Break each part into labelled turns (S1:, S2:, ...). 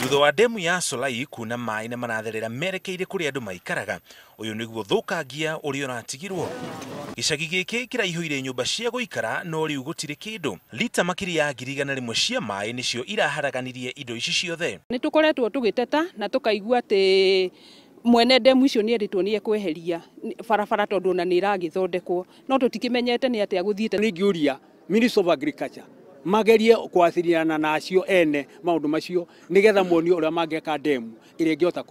S1: Thutha wa ndemu ya Solai kuna maĩ na maratherera merekeire kũrĩa andũ maikaraga, ũyũ nĩguo thũkangia ũrĩa ũratigirwo. Gĩcagi gĩkĩ kĩraihũire nyũmba cia gũikara no rĩu gũtirĩ kĩndũ. Lita makĩria ya 100,000 cia maĩ nĩcio iraharaganirie indo ici ciothe.
S2: Nĩ tũkoretwo tũgĩteta na tũkaigua atĩ mwene ndemu icio nĩ erĩtwo nĩ ekweheria barabara tondũ ona nĩ ĩragĩthondekwo, no tũtikĩmenyete nĩ atĩa gũthiĩte.
S3: Ningĩũria Minister of Agriculture magerie kwaciriana na acio ene maundu macio nigetha monio uria mangeka ndemu ĩrĩa ĩngĩhota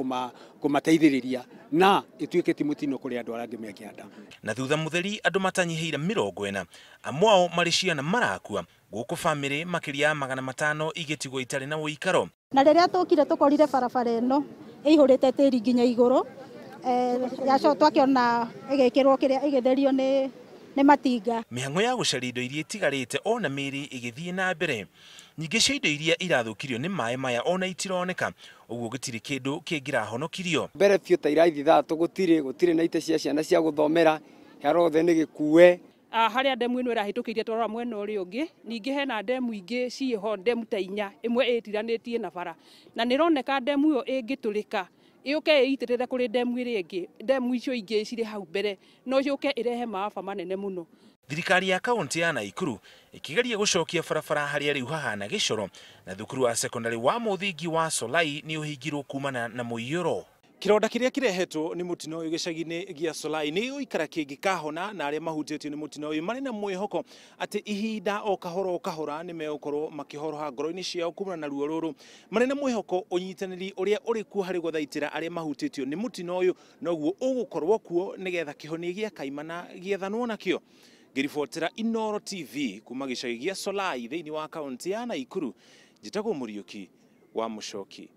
S3: kũmateithĩrĩria na ĩtuĩke ti mũtino kũrĩ andũ arĩa angĩ me kĩanda.
S1: Na thutha mũtheri andũ matanyihĩire 40 amwe ao marĩ ciana marakua gũkũ bamĩrĩ makĩria ya 500 igĩtigwo itarĩ na ũikaro.
S4: Na rĩrĩa tũkire tũkorire barabara ĩno ĩihũrĩte tĩri nginya igũrũ, yacoka twakĩona ĩgĩkĩrwo kĩrĩa ĩgĩtherio nĩ matinga.
S1: Mĩhang'o ya gũcaria indo iria itigarĩte ona mĩĩrĩ ĩgĩthiĩ na mbere. Nyingĩ cia indo iria irathũkirio nĩ maĩ maya ona itironeka, ũguo gũtirĩ kĩndũ kĩngĩrahonokirio.
S5: Mbere biũ ta irathi 3 gũtirĩ na itĩ cia ciana cia gũthomera, harothe nĩ gĩkue.
S2: Harĩa ndemu ĩno ĩrahĩtũkĩire twarora mwena ũrĩa ũngĩ, ningĩ hena ndemu ingĩ ciĩho, ndemu ta 4, ĩmwe ĩtiranĩtie na bara. Na nĩroneka ndemu ĩyo ĩngĩtũrĩka ĩũke ĩitĩrĩre kũrĩ ndemu ĩrĩa ĩngĩ, ndemu icio ingĩ cirĩ hau mbere no ciũke ĩrehe maaba manene mũno.
S1: Thirikari ya kaunti ya Nakuru ĩkĩgeria gũcokia barabara harĩa rĩu hahana gĩcoro, na thukuru wa sekondari wa mũthingi wa Solai nĩ ũhingirwo kumana na mũiyũro. Kĩronda kĩrĩa kĩrehetwo nĩ mũtino ũyũ gĩcagi-inĩ gĩa Solai nĩ gĩgũikara kĩngĩkahona, na arĩa mahutĩtio nĩ mũtino ũyũ marĩ na mwĩhoko atĩ ihinda o kahora o kahora nĩ megũkorwo makĩhoroha ngoro-inĩ ciao kumana na ruo rũrũ. Marĩ na mwĩhoko ũnyitanĩri ũrĩa ũrĩ kuo harĩ gũthaitĩra arĩa mahutĩtio nĩ mũtino ũyũ noguo ũgũkorwo kuo nĩgetha kĩhonia gĩa kaimana gĩethanwo nakĩo. Ngĩribotera Inooro TV kuma gĩcagi gĩa Solai thĩinĩ wa kaunti ya Nakuru, njĩtagwo Mũriũki wa Mũcoki.